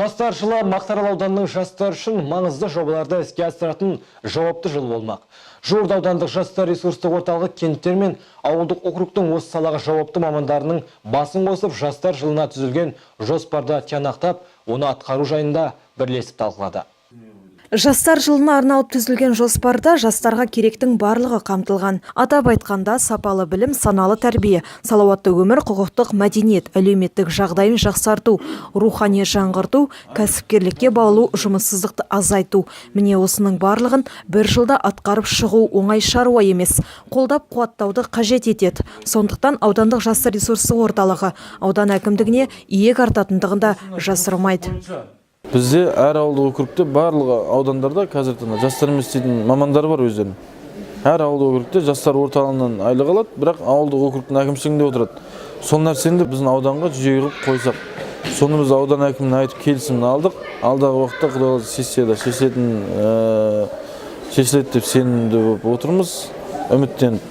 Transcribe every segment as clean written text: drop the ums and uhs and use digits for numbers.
Жастар жылы Мақтарал ауданының жастар үшін маңызды жобаларды іске асыратын жауапты жыл болмақ. Жуырда аудандық жастар ресурстық орталығы кенттер мен ауылдық округтың осы салаға жауапты мамандарының басын қосып, жастар жылына түзілген жоспарды тиянақтап, оны атқару жайында бірлесіп талқылады. Жастар жылына арналып түзілген жоспарда жастарға керектің барлығы қамтылған. Атап айтқанда, сапалы білім, саналы тәрбие, салауатты өмір, құқықтық мәдениет, әлеуметтік жағдайын жақсарту, рухани жаңғырту, кәсіпкерлікке баулу, жұмыссыздықты азайту. Міне, осының барлығын бір жылда атқарып шығу оңай шаруа емес. Қолдап қуаттауды қажет етеді. Сондықтан аудандық жастар ресурстық орталығы аудан әкімдігіне иек артатындығын да жасырмайды. Бізде әр ауылдық округте, барлық аудандарда қазіргі таңда жастармен істейтін мамандар бар өздерінің. Әр ауылдық округте жастар орталығынан айлық алады, бірақ ауылдық округтің әкімшілігінде отырады. Сол нәрсені де біздің ауданға жүйе қылып қойсақ. Соны біз аудан әкіміне айтып, келісімін алдық. Алдағы уақытта, Құдай қаласа, сессияда шешіледі деп сенімді болып отырмыз, үміттеніп.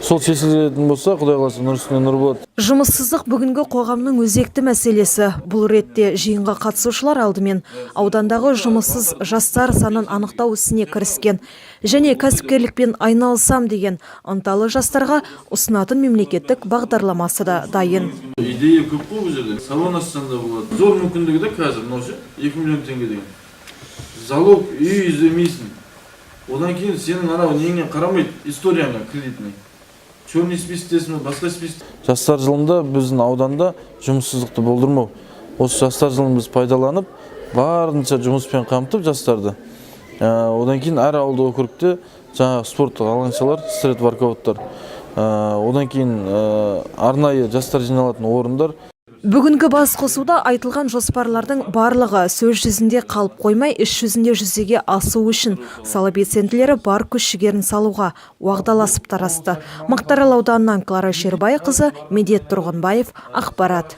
Сол шешілетін болса, Құдай қаласа, нұр үстіне нұр болады. Жұмыссыздық — бүгінгі қоғамның өзекті мәселесі. Бұл ретте жиынға қатысушылар алдымен аудандағы жұмыссыз жастар санын анықтау ісіне кіріскен және кәсіпкерлікпен айналысам деген ынталы жастарға ұсынатын мемлекеттік бағдарламасы да дайын. Идея көп қой бұл жерде. Салон ашсаң да болады. Зор мүмкіндігі да қазір мынау ше, 2 миллион теңге деген. Залог, үй іздемейсің. Одан кейін сенің анау неңе қарамайды, историяңа кредитный. Черный список тесің бе, басқа список. Жастар жылында біздің ауданда жұмыссыздықты болдырмау. Осы жастар жылын біз пайдаланып, барынша жұмыспен қамтып жастарды. Одан кейін әр ауылдық округте жаңағы спорттық алаңшалар, стрит воркауттар. Одан кейін арнайы жастар жиналатын орындар. Бүгінгі бас қосуда айтылған жоспарлардың барлығы сөз жүзінде қалып қоймай, іс жүзінде жүзеге асу үшін сала белсенділері бар күш жігерін салуға уағдаласып тарасты. Мақтарал ауданынан Клара Шербайқызы, Медет Тұрғынбаев, ақпарат.